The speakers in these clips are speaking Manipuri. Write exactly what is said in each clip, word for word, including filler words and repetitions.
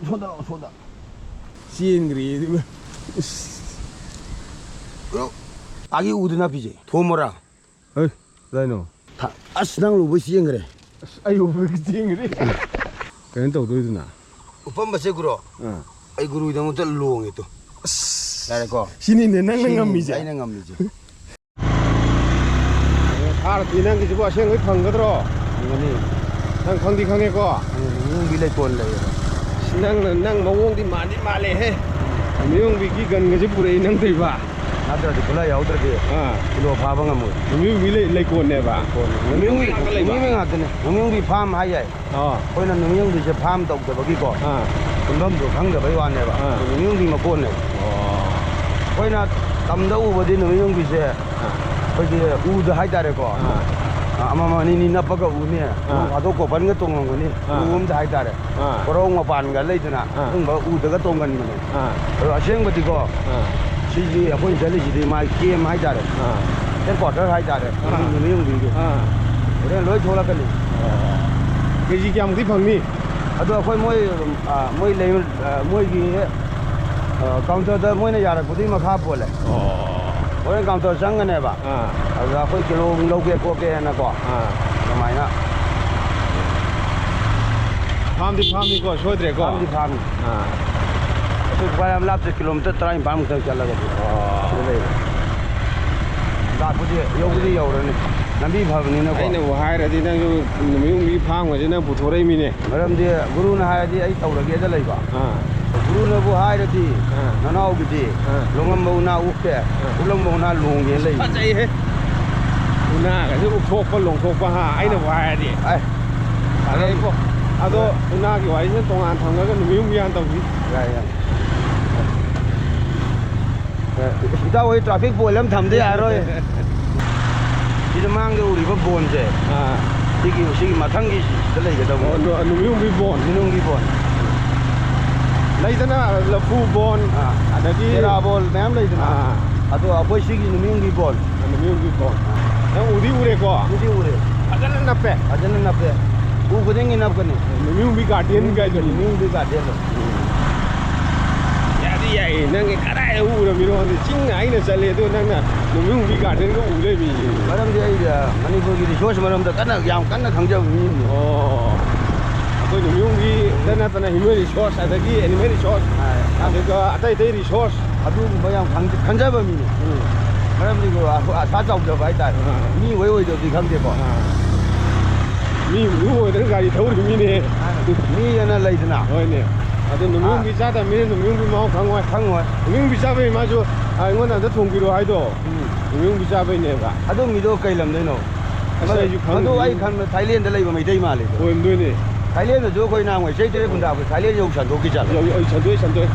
ꯁꯣꯝꯗ ꯂꯥꯛꯑꯣ, ꯁꯣꯝꯗ꯫ ꯆꯦꯟꯈ꯭ꯔꯦ ꯑꯗꯨꯒ꯫ ꯏꯁ꯫ ꯑꯥꯒꯤ ꯎꯗꯨ ꯅꯥꯄꯤꯁꯦ ꯊꯣꯝꯃꯣꯔꯥ? ꯍꯩ, ꯀꯗꯥꯏꯅꯣ? ꯊ-, ꯑꯁ, ꯅꯪ ꯂꯨꯕꯩ ꯆꯦꯟꯈ꯭ꯔꯦ꯫ ꯑꯁ, ꯑꯩ ꯎꯕꯗꯒꯤ ꯆꯦꯟꯈ꯭ꯔꯦ꯫ ꯀꯩꯅꯣ ꯇꯧꯗꯣꯏꯗꯨꯅ? ꯎꯄꯝꯕꯁꯦ ꯒꯨꯔꯨ꯫ ꯑꯥ꯫ ꯑꯩ ꯒꯨꯔꯨꯒꯤꯗꯃꯛꯇ ꯂꯣꯡꯉꯦ ꯇꯨ꯫ ꯑꯁ꯫ ꯌꯥꯔꯦꯀꯣ? ꯁꯤꯅꯤꯅꯦ ꯅꯪꯅ ꯁꯤꯅꯤꯅꯦ ꯉꯝꯃꯤꯁꯦ꯫ ꯑꯩꯅ ꯉꯝꯃꯤꯁꯦ꯫ ꯐꯥꯔꯗꯤ ꯅꯪꯒꯤꯁꯤꯕꯨ ꯑꯁꯦꯡꯕꯩ ꯐꯪꯒꯗ꯭ꯔꯣ? ꯐꯪꯒꯅꯤ꯫ ꯅꯪ ꯈꯪꯗꯤ ꯈꯪꯉꯦꯀꯣ? ꯈꯪꯉꯦ, ꯅꯨꯃꯤꯠ ꯌꯨꯡꯕꯤ ꯂꯩꯀꯣꯜ ꯂꯩꯌꯦꯕ꯫ ꯑꯁ, ꯅꯪꯅ, ꯅꯪ ꯃꯑꯣꯡꯗꯤ ꯃꯥꯟꯗꯤ ꯃꯥꯜꯂꯦꯍꯦ꯫ ꯅꯨꯃꯤꯠ ꯌꯨꯡꯕꯤꯒꯤ ꯒꯟꯒꯁꯦ ꯄꯨꯔꯛꯏ ꯅꯪ ꯇꯧꯏꯕ꯫ ꯅꯠꯇ꯭ꯔꯗꯤ ꯈꯨꯠꯂꯥꯏ ꯌꯥꯎꯗ꯭ꯔꯗꯤ ꯑꯥ꯫ ꯀꯤꯂꯣ ꯐꯥꯕ ꯉꯝꯃꯣꯏ꯫ ꯅꯨꯃꯤꯠ ꯌꯨꯡꯕꯤ ꯂꯩ-, ꯂꯩꯀꯣꯜꯅꯦꯕ? ꯂꯩꯀꯣꯜꯅꯦ꯫ ꯅꯨꯃꯤꯠ ꯌꯨꯡꯕꯤ ꯉꯥꯛꯇ ꯂꯩꯕ? ꯅꯨꯃꯤꯠ ꯌꯨꯡꯕꯤ ꯉꯥꯛꯇꯅꯦ꯫ ꯅꯨꯃꯤꯠ ꯌꯨꯡꯕꯤ ꯐꯥꯝ ꯍꯥꯏ ꯌꯥꯏ꯫ ꯑꯥ꯫ ꯑꯩꯈꯣꯏꯅ ꯅꯨꯃꯤꯠ ꯌꯨꯡꯕꯤꯁꯦ ꯐꯥꯝ ꯇꯧꯗꯕꯒꯤꯀꯣ, ꯑꯥ꯫ ꯈꯨꯟꯐꯝꯗꯣ ꯈꯪꯗꯕꯩ ꯋꯥꯅꯦꯕ꯫ ꯑꯥ꯫ ꯅꯨꯃꯤꯠ ꯌꯨꯡꯕꯤ ꯃꯀꯣꯟꯅꯦꯕ꯫ ꯑꯣ꯫ ꯑꯩꯈꯣꯏꯅ ꯇꯝꯗ ꯎꯕꯗꯤ ꯅꯨꯃꯤꯠ ꯌꯨꯡꯕꯤꯁꯦ ꯑꯥ꯫ ꯑꯩꯈꯣꯏꯒꯤ ꯎꯗ ꯍꯥꯏꯇꯥꯔꯦꯀꯣ꯫ ꯑꯥ꯫ ꯑꯃꯃꯝ ꯑꯅꯤꯅꯤ ꯅꯞꯄꯒ ꯎꯅꯤ꯫ ꯑꯥ꯫ ꯅꯣꯡ ꯐꯥꯗꯣꯛ ꯀꯣꯄꯟꯒ ꯇꯣꯡꯉꯝꯒꯅꯤ꯫ ꯑꯥ꯫ ꯎ ꯑꯝꯗ ꯍꯥꯏꯇꯥꯔꯦ꯫ ꯑꯥ꯫ ꯄꯣꯔꯧ ꯃꯄꯥꯟꯒ ꯂꯩꯗꯅ ꯑꯥ꯫ ꯑꯗꯨꯝꯕ ꯎꯗꯒ ꯇꯣꯡꯒꯟꯕꯅꯦ꯫ ꯑꯥ꯫ ꯑꯗꯣ ꯑꯁꯦꯡꯕꯗꯤꯀꯣ, ꯑꯥ꯫ ꯁꯤꯒꯤ ꯑꯩꯈꯣꯏ ꯆꯠꯂꯤꯁꯤꯗꯤ ꯃꯥꯏ ꯀꯦꯝ ꯍꯥꯏꯇꯥꯔꯦ꯫ ꯑꯥ꯫ ꯍꯦꯗ ꯀ꯭ꯋꯥꯇꯔ ꯍꯥꯏꯇꯥꯔꯦ꯫ ꯑꯥ꯫ ꯅꯨꯃꯤꯠ ꯌꯨꯡꯕꯤꯒꯤ꯫ ꯑꯥ꯫ ꯍꯣꯔꯦꯟ ꯂꯣꯏ ꯊꯣꯛꯂꯛꯀꯅꯤ꯫ ꯑꯣ꯫ ꯀꯦ ꯖꯤ ꯀꯌꯥꯃꯨꯛꯇꯤ ꯐꯪꯅꯤ? ꯑꯗꯣ ꯑꯩꯈꯣꯏ ꯃꯣꯏ, ꯑ, ꯃꯣꯏ ꯂꯩ, ꯑ, ꯃꯣꯏꯒꯤ, ꯑ, ꯀꯥꯎꯟꯇꯔꯗ ꯃꯣꯏꯅ ꯌꯥꯔꯛꯄꯗꯨꯒꯤ ꯃꯈꯥ ꯄꯣꯜꯂꯦ꯫ ꯑꯣ꯫ ꯍꯣꯔꯦꯟ ꯀꯥꯎꯟꯇꯔ ꯆꯪꯒꯅꯦꯕ꯫ ꯑꯥ꯫ ꯑꯗꯨꯗ ꯑꯩꯈꯣꯏ ꯀꯤꯂꯣꯃꯨꯛ ꯂꯧꯒꯦ ꯈꯣꯠꯀꯦꯅꯀꯣ꯫ ꯑꯥ꯫ ꯑꯗꯨꯃꯥꯏꯅ꯫ ꯐꯥꯝꯗꯤ ꯐꯥꯝꯅꯤꯀꯣ, ꯁꯣꯏꯗ꯭ꯔꯦꯀꯣ? ꯐꯥꯝꯗꯤ ꯐꯥꯝꯅꯤ꯫ ꯑꯥ꯫ ꯑꯩꯈꯣꯏ ꯈ꯭ꯋꯥꯏ ꯌꯥꯝ ꯂꯥꯞꯇꯦ, ꯀꯤꯂꯣꯃꯤꯇꯔ ꯇꯔꯥꯅꯤꯄꯥꯟꯃꯨꯛꯇꯪ ꯆꯠꯂꯒꯗꯤ ꯑꯣ꯫ ꯁꯤꯗ ꯂꯩꯔꯦ꯫ ꯂꯥꯛꯄꯗꯤ ꯌꯧꯕꯗꯤ ꯌꯧꯔꯅꯤ꯫ ꯂꯝꯕꯤ ꯐꯕꯅꯤꯅꯀꯣ꯫ ꯑꯩꯅꯕꯨ ꯍꯥꯏꯔꯗꯤ ꯅꯪꯁꯨ ꯅꯨꯃꯤꯠ ꯍꯨꯝꯅꯤ ꯐꯥꯝꯒꯁꯦ ꯅꯪ ꯄꯨꯊꯣꯔꯛꯏꯃꯤꯅꯦ꯫ ꯃꯔꯝꯗꯤ ꯒꯨꯔꯨꯅ ꯍꯥꯏꯔꯗꯤ ꯑꯩ ꯇꯧꯔꯒꯦꯗ ꯂꯩꯕ꯫ ꯑꯥ꯫ ꯒꯨꯔꯨꯅꯕꯨ ꯍꯥꯏꯔꯗꯤ ꯑꯥ꯫ ꯅꯅꯥꯎꯒꯤꯗꯤ ꯑꯥ꯫ ꯂꯣꯡꯉꯝꯕ ꯎꯅꯥ ꯎꯞꯇꯦ, ꯑꯥ꯫ ꯎꯞꯂꯝꯕ ꯎꯅꯥ ꯂꯣꯡꯒꯦ ꯂꯩ꯫ ꯐꯖꯩꯍꯦ꯫ ꯎꯅꯥꯒꯁꯦ ꯎꯞꯊꯣꯛꯄ ꯂꯣꯡꯊꯣꯛꯄ ꯍꯥ, ꯑꯩꯅꯕꯨ ꯍꯥꯏꯔꯗꯤ꯫ ꯑꯥꯏ꯫ ꯐꯖꯩꯀꯣ꯫ ꯑꯗꯣ ꯍꯣꯏ꯫ ꯎꯅꯥꯒꯤ ꯋꯥꯔꯤꯁꯤꯅ ꯇꯣꯉꯥꯟ ꯊꯝꯈ꯭ꯔꯒ ꯅꯨꯃꯤꯠ ꯍꯨꯝꯅꯤ ꯍꯥꯟꯅ ꯇꯧꯁꯤ꯫ ꯌꯥꯏ, ꯌꯥꯏ꯫ ꯏꯇꯥꯎ ꯍꯣꯏ traffic pole ꯑꯃ ꯊꯝꯗ ꯌꯥꯔꯣꯏ꯫ ꯁꯤꯗ ꯃꯥꯡꯗ ꯎꯔꯤꯕ ꯕꯣꯟꯁꯦ, ꯑꯥ꯫ ꯁꯤꯒꯤ, ꯁꯤꯒꯤ ꯃꯊꯪꯒꯤ ꯁꯤꯗ ꯂꯩꯒꯗꯧꯕ꯫ ꯑꯣ, ꯅꯨ-, ꯅꯨꯃꯤꯠ ꯌꯨꯡꯕꯤ ꯕꯣꯟ꯫ ꯅꯨꯃꯤꯠ ꯌꯨꯡꯕꯤ ꯕꯣꯟ꯫ ꯂꯩꯗꯅ ꯂꯐꯨ ꯕꯣꯟ, ꯑꯥ꯫ ꯑꯗꯒꯤ ꯇꯦꯔꯥ ꯕꯣꯜ ꯃꯌꯥꯝ ꯂꯩꯗꯅ꯫ ꯑꯥ꯫ ꯑꯗꯣ ꯑꯩꯈꯣꯏ ꯁꯤꯒꯤ ꯅꯨꯃꯤꯠ ꯌꯨꯡꯕꯤ ꯕꯣꯟ꯫ ꯑꯥ, ꯅꯨꯃꯤꯠ ꯌꯨꯡꯕꯤ ꯕꯣꯟ꯫ ꯅꯪ ꯎꯗꯤ ꯎꯔꯦꯀꯣ? ꯎꯗꯤ ꯎꯔꯦ꯫ ꯐꯖꯅ ꯅꯞꯄꯦ꯫ ꯐꯖꯅ ꯅꯞꯄꯦ꯫ ꯎ ꯈꯨꯗꯤꯡꯒꯤ ꯅꯞꯀꯅꯤ꯫ ꯅꯨꯃꯤꯠ ꯍꯨꯝꯅꯤ ꯒꯥꯔꯗꯦꯟ ꯀꯥꯏꯗꯨꯅꯤ꯫ ꯅꯨꯃꯤꯠ ꯍꯨꯝꯅꯤ ꯒꯥꯔꯗꯦꯟꯗꯣ꯫ ꯌꯥꯗꯤ ꯌꯥꯏꯌꯦ, ꯅꯪꯒꯤ ꯀꯗꯥꯏꯗ ꯎꯔꯝꯃꯤꯅꯣ ꯈꯪꯗꯦ꯫ ꯆꯤꯡ ꯑꯩꯅ ꯆꯠꯂꯦ ꯑꯗꯣ ꯅꯪꯅ ꯅꯨꯃꯤꯠ ꯍꯨꯝꯅꯤ ꯒꯥꯔꯗꯦꯟꯒ ꯎ ꯂꯩꯔꯝꯃꯤ꯫ ꯃꯔꯝꯗꯤ ꯑꯩ, ꯑ, ꯃꯅꯤꯄꯨꯔꯒꯤ ꯔꯤꯁꯣꯔꯁ ꯃꯔꯝꯗ ꯀꯟꯅ, ꯌꯥꯝ ꯀꯟꯅ ꯈꯪꯖꯕ ꯃꯤ ꯑꯃꯅꯤ꯫ ꯑꯣ, ꯑꯩꯈꯣꯏ ꯅꯨꯃꯤꯠ ꯍꯨꯝꯅꯤꯗ ꯅꯠꯇꯅ ꯍ꯭ꯌꯨꯃꯦꯟ ꯔꯤꯁꯣꯔꯁ ꯑꯗꯒꯤ ꯑꯦꯅꯤꯃꯦꯜ ꯔꯤꯁꯣꯔꯁ, ꯑ, ꯑꯗꯨꯒ ꯑꯇꯩ ꯑꯇꯩ ꯔꯤꯁꯣꯔꯁ꯫ ꯑꯗꯨꯒꯨꯝꯕ ꯌꯥꯝ ꯈꯪꯖ-, ꯈꯟꯖꯕ ꯃꯤꯅꯤ꯫ ꯎꯝ꯫ ꯃꯔꯝꯗꯤ ꯑꯁꯥ ꯆꯥꯎꯖꯕ ꯍꯥꯏꯇꯥꯔꯦ꯫ ꯑꯥ꯫ ꯃꯤ ꯑꯣꯏ ꯑꯣꯏꯗꯕꯗꯤ ꯈꯪꯗꯦꯀꯣ꯫ ꯑꯥ꯫ ꯃꯤ ꯑꯣꯏꯗꯅ ꯒꯥꯔꯤ ꯊꯧꯔꯤꯕ ꯃꯤꯅꯦ꯫ ꯃꯤ ꯑꯅ ꯂꯩꯗꯅ꯫ ꯍꯣꯏꯅꯦ꯫ ꯑꯗꯨ ꯅꯨꯃꯤꯠ ꯑꯥ꯫ ꯍꯨꯝꯅꯤ ꯆꯥꯗꯕꯅꯤꯅ ꯅꯨꯃꯤꯠ ꯍꯨꯝꯅꯤ ꯃꯍꯥꯎ ꯈꯪꯉꯣꯏ꯫ ꯈꯪꯉꯣꯏ꯫ ꯅꯨꯃꯤꯠ ꯍꯨꯝꯅꯤ ꯆꯥꯕꯩ ꯃꯥꯁꯨ, ꯑ, ꯑꯩꯉꯣꯟꯗ ꯑꯝꯇ ꯊꯣꯡꯕꯤꯔꯣ ꯍꯥꯏꯗꯣ꯫ ꯎꯝ꯫ ꯅꯨꯃꯤꯠ ꯍꯨꯝꯅꯤ ꯆꯥꯕꯩꯅꯦꯕ꯫ ꯑꯗꯨ ꯃꯤꯗꯣ ꯀꯩ ꯂꯝꯗꯩꯅꯣ? ꯑꯁ, ꯃꯗꯨ, ꯑꯩꯁꯨ ꯈꯪꯗꯦ꯫ ꯃꯗꯨ ꯑꯩ ꯈꯟꯕꯗ ꯊꯥꯏꯂꯦꯟꯗ ꯂꯩꯕ ꯃꯩꯇꯩ ꯃꯥꯜꯂꯦ꯫ ꯑꯣꯏꯔꯝꯗꯣꯏꯅꯦ꯫ ꯊꯥꯏꯂꯦꯟꯗꯁꯨ ꯑꯩꯈꯣꯏ ꯅꯍꯥꯟꯋꯥꯏ ꯆꯍꯤ ꯇꯔꯦꯠ ꯈꯨꯟꯗꯥꯕꯗ ꯊꯥꯏꯂꯦꯟ ꯌꯧ ꯁꯟꯗꯣꯛꯈꯤꯖꯥꯠꯂꯣ? ꯌꯧ-, ꯌꯧ-, ꯁꯟꯗꯣꯛꯑꯦ, ꯁꯟꯗꯣꯛꯑꯦ꯫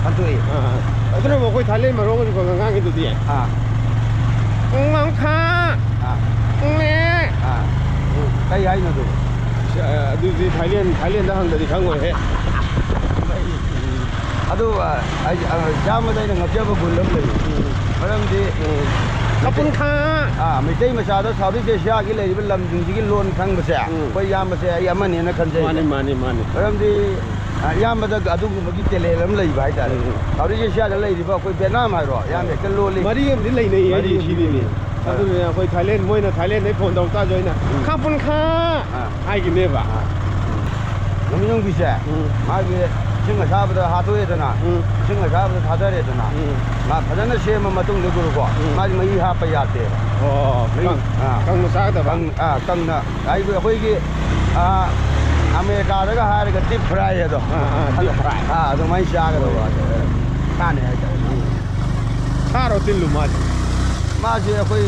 ꯁꯟꯗꯣꯛꯑꯦ? ꯑꯥ, ꯑꯥ꯫ ꯑꯗꯨꯅꯕꯨ ꯑꯩꯈꯣꯏ ꯊꯥꯏꯂꯦꯟ ꯃꯔꯣꯟꯒꯁꯨ ꯈꯔ ꯈꯔ ꯉꯥꯡꯉꯤꯗꯨꯗꯤ꯫ ꯑꯥ꯫ ꯎꯝ, ꯃꯪꯈꯥ꯫ ꯑꯥ꯫ ꯎꯝꯅꯦ꯫ ꯑꯥ꯫ ꯎꯝ, ꯀꯩ ꯍꯥꯏꯅꯣ ꯑꯗꯨꯕꯨ? ꯑꯁ, ꯑ, ꯑꯗꯨꯗꯤ ꯊꯥꯏꯂꯦꯟ, ꯊꯥꯏꯂꯦꯟꯗ ꯍꯪꯗꯗꯤ ꯈꯪꯉꯣꯏꯍꯦ꯫ ꯑꯗꯨ, ꯑ, ꯑꯩ, ꯑ, ꯏꯌꯥꯝꯕꯗ ꯑꯩꯅ ꯉꯛꯆꯕ ꯒꯨꯟ ꯑꯃ ꯂꯩ꯫ ꯎꯝ꯫ ꯃꯔꯝꯗꯤ ꯎꯝ꯫ ꯀꯄꯨꯟ ꯈꯥ꯫ ꯑꯥ, ꯃꯩꯇꯩ ꯃꯆꯥꯗ ꯁꯥꯎꯠ ꯏꯁ ꯑꯦꯁꯤꯌꯥꯒꯤ ꯂꯩꯔꯤꯕ ꯂꯝꯁꯤꯡꯁꯤꯒꯤ ꯂꯣꯟ ꯈꯪꯕꯁꯦ ꯎꯝ꯫ ꯑꯩꯈꯣꯏ ꯏꯌꯥꯝꯕꯁꯦ ꯑꯩ ꯑꯃꯅꯦꯅ ꯈꯟꯖꯩ꯫ ꯃꯥꯅꯤ, ꯃꯥꯅꯤ, ꯃꯥꯅꯤ꯫ ꯃꯔꯝꯗꯤ, ꯑ, ꯏꯌꯥꯝꯕꯗ ꯑꯗꯨꯒꯨꯝꯕꯒꯤ ꯇꯦꯂꯦꯟ ꯑꯃ ꯂꯩꯕ ꯍꯥꯏꯇꯥꯔꯦ꯫ ꯎꯝ꯫ ꯁꯥꯎꯠ ꯏꯁ ꯑꯦꯁꯤꯌꯥꯗ ꯂꯩꯔꯤꯕ ꯑꯩꯈꯣꯏ ꯚꯦꯠꯅꯥꯝ ꯍꯥꯏꯔꯣ, ꯏꯌꯥꯝꯕ ꯍꯦꯛꯇ ꯂꯣꯜꯂꯤ꯫ ꯃꯔꯤ ꯑꯃꯗꯤ ꯂꯩꯅꯩꯌꯦ ꯃꯔꯤ ꯍꯥꯏꯁꯦ ꯑꯃꯗꯤ ꯁꯤꯅꯤꯅꯦ꯫ ꯂꯩꯅꯩ꯫ ꯑꯗꯨꯅꯅꯦ ꯑꯩꯈꯣꯏ ꯊꯥꯏꯂꯦꯟ, ꯃꯣꯏꯅ ꯊꯥꯏꯂꯦꯟꯗꯩ ꯐꯣꯟ ꯇꯧꯔꯛ ꯇꯥꯔꯁꯨ ꯑꯩꯅ ꯎꯝ꯫ ꯈꯥꯄꯨꯟ ꯈꯥ ꯑꯥ꯫ ꯍꯥꯏꯈꯤꯅꯦꯕ꯫ ꯑꯥ꯫ ꯅꯨꯃꯤꯠ ꯌꯨꯡꯕꯤꯁꯦ, ꯎꯝ꯫ ꯃꯥꯒꯤ ꯏꯁꯤꯡ ꯑꯁꯥꯕꯗ ꯍꯥꯠꯇꯣꯛꯑꯦꯗꯅ, ꯎꯝ꯫ ꯏꯁꯤꯡ ꯑꯁꯥꯕꯗ ꯊꯥꯗꯔꯦꯗꯅ, ꯎꯝ꯫ ꯃꯥ ꯐꯖꯅ ꯁꯦꯝꯃ ꯃꯇꯨꯡꯗ ꯒꯨꯔꯨꯀꯣ, ꯎꯝ꯫ ꯃꯥꯗꯤ ꯃꯍꯤ ꯍꯥꯞꯄ ꯌꯥꯗꯦꯕ꯫ ꯑꯣ, ꯃꯍꯤ-, ꯀꯪ-, ꯑꯥ꯫ ꯀꯪꯅ ꯆꯥꯒꯗꯕ? ꯀꯪ-, ꯑꯥ, ꯀꯪꯅ꯫ ꯑꯩꯈꯣꯏ-, ꯑꯩꯈꯣꯏꯒꯤ, ꯑꯥ, ꯑꯃꯦꯔꯤꯀꯥꯗꯒ ꯍꯥꯏꯔꯒ ꯗꯤꯞ ꯐ꯭ꯔꯥꯏ ꯑꯗꯣ꯫ ꯑꯥ, ꯑꯥ, ꯑꯗꯣ, ꯗꯤꯞ ꯐ꯭ꯔꯥꯏ꯫ ꯑꯥ, ꯑꯗꯨꯃꯥꯏꯅ ꯆꯥꯒꯗꯧꯕ꯫ ꯎꯝ꯫ ꯀꯥꯟꯅꯩ ꯍꯥꯏꯇꯥꯔꯦ꯫ ꯁꯥꯔꯣ ꯇꯤꯜꯂꯣ ꯃꯥꯗꯤ? ꯃꯥꯁꯦ ꯑꯩꯈꯣꯏ,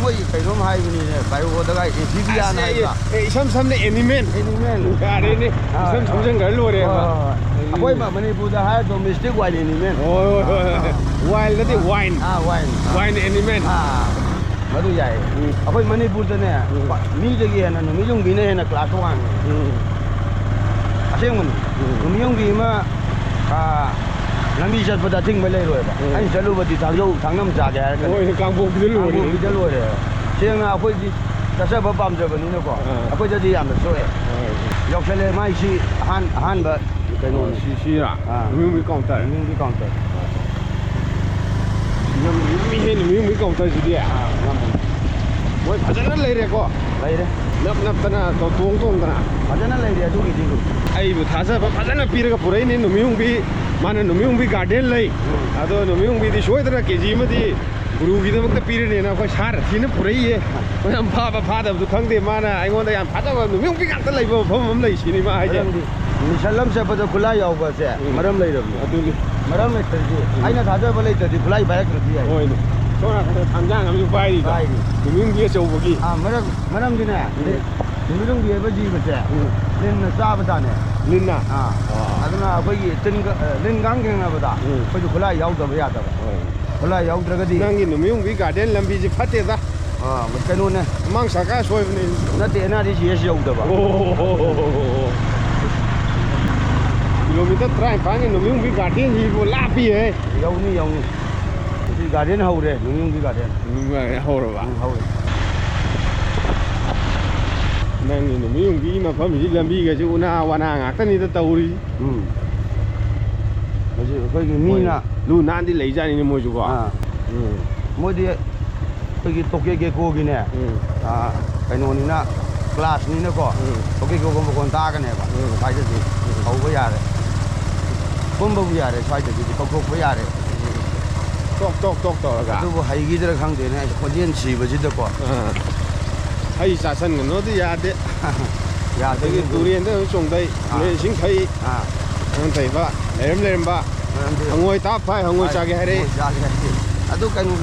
ꯃꯣꯏ ꯀꯩꯅꯣꯝ ꯍꯥꯏꯕꯅꯤꯅꯦ, ꯕꯥꯏꯑꯣꯗꯒ ꯑꯦꯝꯐꯤꯕꯤꯌꯥꯟ ꯑꯁ, ꯑꯦ, ꯍꯥꯏꯕ꯭ꯔꯥ? ꯑꯦ, ꯏꯁꯝ ꯁꯝꯅ ꯑꯦꯅꯤꯃꯦꯜ꯫ ꯑꯦꯅꯤꯃꯦꯜ꯫ ꯌꯥꯔꯦꯅꯦ꯫ ꯑꯥ, ꯏꯁꯝ ꯁꯝꯖꯟꯈ꯭ꯔ ꯂꯣꯏꯔꯦꯕ꯫ ꯍꯣꯏ, ꯍꯣꯏ, ꯍꯣꯏ꯫ ꯎꯝ꯫ ꯑꯩꯈꯣꯏ ꯃ-, ꯃꯅꯤꯄꯨꯔꯗ ꯍꯥꯏꯔ ꯗꯣꯃꯦꯁꯇꯤꯛ ꯋꯥꯏꯜ ꯑꯦꯅꯤꯃꯦꯜ꯫ ꯍꯣꯏ, ꯍꯣꯏ, ꯍꯣꯏ, ꯍꯣꯏ꯫ ꯑꯥ, ꯋꯥꯏꯜ ꯅꯠꯇꯦ, ꯑꯥ, ꯋꯥꯏꯟ꯫ ꯑꯥ, ꯋꯥꯏꯜ꯫ ꯋꯥꯏꯟ ꯑꯦꯅꯤꯃꯦꯜ꯫ ꯑꯥ, ꯃꯗꯨ ꯌꯥꯏꯌꯦ꯫ ꯎꯝ꯫ ꯑꯩꯈꯣꯏ ꯃꯅꯤꯄꯨꯔꯗꯅꯦ, ꯎꯝ꯫ ꯃꯤꯗꯒꯤ ꯍꯦꯟꯅ ꯅꯨꯃꯤꯠ ꯌꯨꯡꯕꯤꯅ ꯍꯦꯟꯅ ꯀ꯭ꯂꯥꯁ ꯋꯥꯡꯉꯦ꯫ ꯎꯝ꯫ ꯑꯁꯦꯡꯕꯅꯤ꯫ ꯎꯝ꯫ ꯅꯨꯃꯤꯠ ꯌꯨꯡꯕꯤ ꯑꯃ, ꯑꯥ, ꯂꯝꯕꯤ ꯆꯠꯄꯗ ꯑꯊꯤꯡꯕ ꯂꯩꯔꯣꯏꯕ꯫ ꯎꯝ꯫ ꯑꯩꯅ ꯆꯠꯂꯨꯕꯗꯤ ꯊꯥꯡꯖꯧ, ꯊꯥꯡꯅꯝ ꯆꯥꯒꯦ ꯍꯥꯏꯔꯛꯀꯅꯤ꯫ ꯍꯣꯏ, ꯀꯥꯡꯄꯣꯛꯄꯤꯗ ꯂꯣꯏꯔꯦ꯫ ꯀꯥꯡꯄꯣꯛꯄꯤꯗ ꯂꯣꯏꯔꯦ꯫ ꯁꯦꯡꯅ ꯑꯩꯈꯣꯏꯗꯤ ꯆꯠꯆꯕ ꯄꯥꯝꯖꯕꯅꯤꯅꯀꯣ꯫ ꯑꯥ꯫ ꯑꯩꯈꯣꯏꯗꯗꯤ ꯌꯥꯝꯅ ꯁꯣꯛꯑꯦ꯫ ꯍꯣꯏ꯫ ꯌꯧꯁꯜꯂꯦ, ꯃꯥꯏꯁꯤ ꯑꯍꯥꯟ-, ꯑꯍꯥꯟꯕ ꯀꯩꯅꯣꯅꯤ꯫ ꯑꯣ, ꯁꯤ, ꯁꯤꯔꯥ? ꯑꯥ꯫ ꯅꯨꯃꯤꯠ ꯍꯨꯝꯅꯤ ꯀꯥꯎꯟꯇꯔ꯫ ꯅꯨꯃꯤꯠ ꯍꯨꯝꯅꯤ ꯀꯥꯎꯟꯇꯔ꯫ ꯌꯥꯝ ꯉꯝꯃꯤꯍꯦ, ꯅꯨꯃꯤꯠ ꯍꯨꯝꯅꯤ ꯀꯥꯎꯟꯇꯔꯁꯤꯗꯤ꯫ ꯑꯥ, ꯉꯝꯃꯤ꯫ ꯃꯣꯏ ꯐꯖꯅ ꯂꯩꯔꯦꯀꯣ? ꯂꯩꯔꯦ꯫ ꯅꯞ ꯅꯞꯇꯅ, ꯇꯣ-, ꯇꯣꯡ ꯇꯣꯡꯗꯅ꯫ ꯐꯖꯅ ꯂꯩꯔꯦ ꯑꯗꯨꯒꯤꯗꯤ꯫ ꯑꯩꯕꯨ ꯊꯥꯖꯕ ꯐꯖꯅ ꯄꯤꯔꯒ ꯄꯨꯔꯛꯏꯅꯦ ꯅꯨꯃꯤꯠ ꯍꯨꯝꯅꯤ꯫ ꯃꯥꯅ ꯅꯨꯃꯤꯠ ꯍꯨꯝꯅꯤ ꯒꯥꯔꯗꯦꯟ ꯂꯩ꯫ ꯎꯝ꯫ ꯑꯗꯣ ꯅꯨꯃꯤꯠ ꯍꯨꯝꯅꯤꯗꯤ ꯁꯣꯏꯗꯅ ꯀꯦ ꯖꯤ ꯑꯃꯗꯤ ꯒꯨꯔꯨꯒꯤꯗꯃꯛꯇ ꯄꯤꯔꯅꯦꯅ ꯑꯩꯈꯣꯏ ꯁꯥꯔ ꯊꯤꯅ ꯄꯨꯔꯛꯏꯌꯦ꯫ ꯑꯩꯈꯣꯏ ꯌꯥꯝ ꯐꯥꯕ ꯐꯥꯗꯕꯗꯨ ꯈꯪꯗꯦ, ꯃꯥꯅ ꯑꯩꯉꯣꯟꯗ ꯌꯥꯝ ꯊꯥꯖꯕ ꯅꯨꯃꯤꯠ ꯍꯨꯝꯅꯤ ꯉꯥꯛꯇ ꯂꯩꯕ ꯃꯐꯝ ꯑꯃ ꯂꯩ ꯁꯤꯅꯤ ꯃꯥ ꯍꯥꯏꯁꯦ꯫ ꯃꯔꯝꯗꯤ ꯃꯤꯁꯟ ꯑꯃ ꯆꯠꯄꯗ ꯈꯨꯠꯂꯥꯏ ꯌꯥꯎꯕꯁꯦ ꯎꯝ꯫ ꯃꯔꯝ ꯂꯩꯔꯕꯅꯦ꯫ ꯑꯗꯨꯅꯤ꯫ ꯃꯔꯝ ꯂꯩꯇ꯭ꯔꯗꯤ, ꯎꯝ꯫ ꯑꯩꯅ ꯊꯥꯖꯕ ꯂꯩꯇ꯭ꯔꯗꯤ ꯈꯨꯠꯂꯥꯏ ꯄꯥꯏꯔꯛꯇ꯭ꯔꯗꯤ ꯌꯥꯏ꯫ ꯍꯣꯏꯅꯦ꯫ ꯁꯣꯝ ꯅꯥꯀꯟꯗ ꯊꯥꯡꯖꯥꯡ ꯑꯃꯁꯨ ꯄꯥꯏꯔꯤꯗꯣ꯫ ꯄꯥꯏꯔꯤ꯫ ꯅꯨꯃꯤꯠ ꯍꯨꯝꯅꯤ ꯑꯆꯧꯕꯒꯤ꯫ ꯑꯥ, ꯃꯔꯝ, ꯃꯔꯝꯗꯤꯅꯦ, ꯎꯝ꯫ ꯅꯨꯃꯤꯠ ꯍꯨꯝꯅꯤ ꯍꯥꯏꯕ ꯖꯤꯕꯁꯦ ꯎꯝ꯫ ꯂꯤꯟꯅ ꯆꯥꯕ ꯖꯥꯠꯅꯦ꯫ ꯂꯤꯟꯅ? ꯑꯥ꯫ ꯑꯣ꯫ ꯑꯗꯨꯅ ꯑꯩꯈꯣꯏꯒꯤ ꯇꯤꯟꯒ-, ꯑ, ꯂꯤꯟ ꯀꯥꯡ ꯊꯦꯡꯅꯕꯗ ꯎꯝ꯫ ꯑꯩꯈꯣꯏꯁꯨ ꯈꯨꯠꯂꯥꯏ ꯌꯥꯎꯗꯕ ꯌꯥꯗꯕ꯫ ꯍꯣꯏ꯫ ꯈꯨꯠꯂꯥꯏ ꯌꯥꯎꯗ꯭ꯔꯒꯗꯤ ꯅꯪꯒꯤ ꯅꯨꯃꯤꯠ ꯍꯨꯝꯅꯤ ꯒꯥꯔꯗꯦꯟ ꯂꯝꯕꯤꯁꯤ ꯐꯠꯇꯦꯗ꯫ ꯑꯥ, ꯀꯩꯅꯣꯅꯦ꯫ ꯃꯃꯥꯡ ꯁꯔꯀꯥꯔ ꯁꯣꯏꯕꯅꯦ꯫ ꯅꯠꯇꯦ, ꯑꯦꯟ ꯑꯥꯔ ꯏ ꯖꯤ ꯑꯦꯁ ꯌꯧꯗꯕ꯫ ꯑꯣ꯫ ꯀꯤꯂꯣꯃꯤꯇꯔ ꯇꯔꯥꯅꯤꯄꯥꯟꯒꯤ ꯅꯨꯃꯤꯠ ꯍꯨꯝꯅꯤ ꯒꯥꯔꯗꯦꯟꯁꯤꯕꯨ ꯂꯥꯞꯄꯤꯍꯦ꯫ ꯌꯧꯅꯤ, ꯌꯧꯅꯤ꯫ ꯍꯧꯖꯤꯛ ꯒꯥꯔꯗꯦꯟ ꯍꯧꯔꯦ, ꯅꯨꯃꯤꯠ ꯍꯨꯝꯅꯤ ꯒꯥꯔꯗꯦꯟ꯫ ꯅꯨꯃꯤꯠ ꯍꯨꯝꯅꯤ ꯍꯧꯔꯕ? ꯎꯝ, ꯍꯧꯔꯦ꯫ ꯅꯪꯒꯤ ꯅꯨꯃꯤꯠ ꯍꯨꯝꯅꯤ ꯃꯐꯝꯁꯤ ꯂꯝꯕꯤꯒꯁꯦ ꯎꯅꯥ ꯋꯥꯅꯥ ꯉꯥꯛꯇꯅꯤꯗ ꯇꯧꯔꯤ꯫ ꯎꯝ꯫ ꯃꯁꯤ ꯑꯩꯈꯣꯏꯒꯤ ꯃꯣꯏ ꯃꯤꯅ ꯂꯨ ꯅꯥꯟꯗꯤ ꯂꯩꯖꯥꯠꯅꯤꯅꯦ ꯃꯣꯏꯁꯨꯀꯣ꯫ ꯑꯥ꯫ ꯎꯝ꯫ ꯃꯣꯏꯗꯤ ꯑꯩꯈꯣꯏꯒꯤ ꯇꯣꯀꯦ ꯒꯦꯀꯣꯒꯤꯅꯦ, ꯎꯝ꯫ ꯑꯥ, ꯀꯩꯅꯣꯅꯤꯅ, ꯀ꯭ꯂꯥꯁꯅꯤꯅꯀꯣ, ꯎꯝ꯫ ꯇꯣꯀꯦ ꯒꯦꯀꯣ ꯃꯈꯣꯟ ꯇꯥꯒꯅꯦꯕ꯫ ꯎꯝ꯫ ꯁ꯭ꯋꯥꯏꯗꯗꯤ ꯎꯝ꯫ ꯍꯧꯕ ꯌꯥꯔꯦ꯫ ꯀꯨꯝꯕꯕꯨ ꯌꯥꯔꯦ, ꯁ꯭ꯋꯥꯏꯗꯒꯤꯗꯤ ꯀꯧꯊꯣꯛꯄ ꯌꯥꯔꯦ꯫ ꯎꯝ꯫ ꯇꯣꯛ, ꯇꯣꯛ, ꯇꯣꯛ ꯇꯧꯔꯒ꯫ ꯑꯗꯨꯕꯨ ꯍꯩꯈꯤꯗ꯭ꯔꯥ ꯈꯪꯗꯦꯅꯦ, ꯑꯩ ꯈꯣꯟꯖꯦꯜ ꯁꯤꯕꯁꯤꯗꯀꯣ꯫ ꯑꯥ꯫ ꯍꯩ ꯆꯥꯁꯟꯒꯅꯣꯗꯤ ꯌꯥꯗꯦ꯫ ꯌꯥꯗꯦ꯫ ꯑꯗꯒꯤ ꯇꯨꯔꯦꯟꯗ ꯑꯗꯨꯝ ꯆꯣꯡꯊꯩ, ꯑꯥ꯫ ꯇꯨꯔꯦꯟ ꯏꯁꯤꯡ ꯊꯛꯏ꯫ ꯑꯥ꯫ ꯑꯗꯨꯝ ꯇꯧꯏꯕ, ꯂꯩꯔꯝ ꯂꯩꯔꯝꯕ꯫ ꯃꯔꯝꯗꯤ ꯍꯪꯉꯣꯏ ꯇꯥꯞ ꯐꯥꯏ, ꯍꯪꯉꯣꯏ ꯍꯣꯏ, ꯆꯥꯒꯦ ꯍꯥꯏꯔꯦ꯫ ꯍꯪꯉꯣꯏ ꯆꯥꯒꯦ ꯍꯥꯏꯔꯦ꯫ ꯑꯗꯨ ꯀꯩꯅꯣ,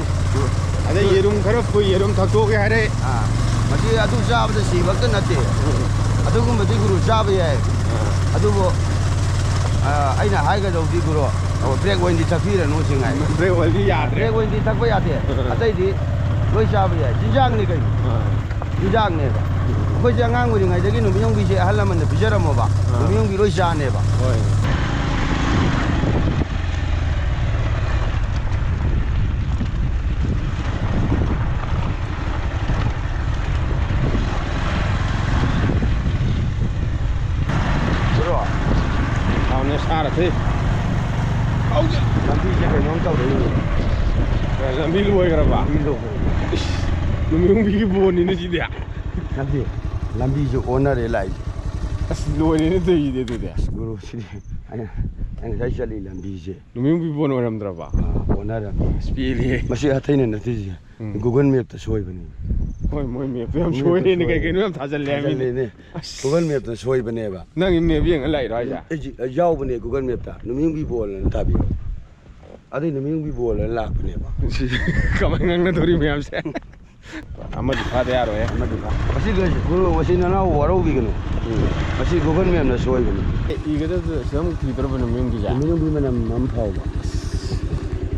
ꯑꯗꯩ ꯌꯦꯔꯨꯝ ꯈꯔ ꯐꯨꯏ, ꯌꯦꯔꯨꯝ ꯊꯛꯇꯣꯛꯀꯦ ꯍꯥꯏꯔꯦ꯫ ꯑꯥ, ꯃꯁꯤ ꯑꯗꯨ ꯆꯥꯕꯗ ꯁꯤꯕ ꯑꯝꯇ ꯅꯠꯇꯦ꯫ ꯎꯝ꯫ ꯑꯗꯨꯒꯨꯝꯕꯗꯤ ꯒꯨꯔꯨ ꯆꯥꯕ ꯌꯥꯏ꯫ ꯑꯥ꯫ ꯑꯗꯨꯕꯨ, ꯑꯥ, ꯑꯩꯅ ꯍꯥꯏꯒꯗꯧꯗꯤ ꯒꯨꯔꯨ, ꯑꯣ, ꯕ꯭ꯂꯦꯛ ꯑꯣꯏꯟꯗꯤ ꯊꯛꯄꯤꯔꯅꯨ ꯁꯤ ꯉꯥꯏ꯫ ꯕ꯭ꯂꯦꯛ ꯑꯣꯏꯟꯗꯤ ꯌꯥꯗ꯭ꯔꯦ꯫ ꯕ꯭ꯂꯦꯛ ꯑꯣꯏꯟꯗꯤ ꯊꯛꯄ ꯌꯥꯗꯦ꯫ ꯑꯥ꯫ ꯑꯇꯩꯗꯤ ꯂꯣꯏ ꯆꯥꯕ ꯌꯥꯏ꯫ ꯆꯤꯟꯖꯥꯛꯅꯤ ꯀꯩꯅꯣ꯫ ꯑꯥ꯫ ꯆꯤꯟꯖꯥꯛꯅꯦꯕ꯫ ꯑꯩꯈꯣꯏꯁꯦ ꯑꯉꯥꯡ ꯑꯣꯏꯔꯤꯉꯩꯗꯒꯤ ꯅꯨꯃꯤꯠ ꯌꯣꯡꯕꯤꯁꯦ ꯑꯍꯜ ꯂꯃꯟꯅ ꯄꯤꯖꯔꯝꯃꯣꯕ꯫ ꯑꯥ꯫ ꯅꯨꯃꯤꯠ ꯌꯣꯡꯕꯤ ꯂꯣꯏ ꯆꯥꯅꯦꯕ꯫ ꯍꯣꯏ꯫ ꯅ ꯁꯥꯔꯊꯤ꯫ ꯍꯧꯖꯤꯛ ꯂꯝꯕꯤꯁꯦ ꯀꯩꯅꯣꯝ ꯇꯧꯔꯛꯏꯅꯦ꯫ ꯂꯝꯕꯤ ꯂꯣꯏꯈ꯭ꯔꯕ? ꯂꯝꯕꯤ ꯂꯣꯏꯈ꯭ꯔꯕ꯫ ꯏꯁ, ꯅꯨꯃꯤꯠ ꯍꯨꯝꯅꯤꯒꯤ ꯕꯣꯟꯅꯤꯅꯦ ꯁꯤꯗꯤ꯫ ꯅꯠꯇꯦ, ꯂꯝꯕꯤꯁꯦ ꯑꯣꯟꯅꯔꯦ ꯂꯥꯛꯏꯁꯦ꯫ ꯑꯁ, ꯂꯣꯏꯔꯦꯅꯦ ꯇꯧꯔꯤꯁꯤꯗꯤ ꯑꯗꯨꯗꯤ꯫ ꯑꯁ, ꯒꯨꯔꯨ, ꯁꯤꯗꯤ ꯑꯩꯅ, ꯑꯩ ꯉꯁꯥꯏ ꯆꯠꯂꯤ ꯂꯝꯕꯤꯁꯦ꯫ ꯅꯨꯃꯤꯠ ꯍꯨꯝꯅꯤ ꯕꯣꯟ ꯑꯣꯏꯔꯝꯗ꯭ꯔꯕ? ꯑꯥ, ꯑꯣꯟꯅꯔꯝꯃꯦ꯫ ꯑꯁ, ꯄꯦꯜꯂꯤꯍꯦ꯫ ꯃꯁꯤ ꯑꯇꯩꯅ ꯅꯠꯇꯦꯁꯦ꯫ ꯎꯝ꯫ Google Map-ꯇ ꯁꯣꯏꯕꯅꯤ꯫ ꯍꯣꯏ, ꯃꯣꯏ map-ꯇ ꯌꯥꯝ Map-ꯇ ꯁꯣꯏꯔꯦꯅꯦ, ꯁꯣꯏ-, ꯀꯩ ꯀꯩꯅꯣ ꯌꯥꯝ ꯊꯥꯖꯜꯂꯦ ꯍꯥꯏꯕꯅꯤ꯫ ꯊꯥꯖꯜꯂꯦꯅꯦ꯫ ꯑꯁ꯫ Google Map-ꯇ ꯁꯣꯏꯕꯅꯦꯕ꯫ ꯅꯪꯒꯤ map ꯌꯦꯡꯉ ꯂꯥꯛꯏꯔꯣ ꯍꯥꯏꯁꯦ? ꯑꯩꯁꯦ ꯌꯥꯎꯕꯅꯦ Google Map-ꯇ, ꯅꯨꯃꯤꯠ ꯌꯨꯡꯕꯤ ꯕꯣꯜꯅ ꯊꯥꯕꯤꯔꯣ꯫ ꯑꯗꯨꯏ ꯅꯨꯃꯤꯠ ꯌꯨꯡꯕꯤ ꯕꯣꯜꯅ ꯂꯥꯛꯄꯅꯦꯕ꯫ ꯁꯤ ꯀꯃꯥꯏꯅ ꯉꯥꯡꯅꯗꯧꯔꯤ ꯃꯌꯥꯝꯁꯦ? ꯑꯃꯗꯤ ꯐꯥꯗ ꯌꯥꯔꯣꯏꯍꯦ꯫ ꯑꯃꯗꯤ ꯐꯥ-, ꯃꯁꯤ ꯀꯩ-, ꯒꯨꯔꯨ, ꯃꯁꯤ ꯅꯅꯥꯎ ꯋꯥꯔꯧꯕꯤꯒꯅꯨ꯫ ꯎꯝ꯫ ꯃꯁꯤ Google Map-ꯅ ꯁꯣꯏꯕꯅꯤ꯫ ꯑꯦ, ꯏꯒꯗꯕꯗꯣ ꯁꯤꯗ ꯑꯃꯨꯛ ꯊꯤꯗꯣꯔꯕ ꯅꯨꯃꯤꯠ ꯌꯨꯡꯕꯤꯁꯦ? ꯅꯨꯃꯤꯠ ꯌꯨꯡꯕꯤ ꯃꯅꯝ ꯑꯃ ꯐꯥꯎꯕ꯫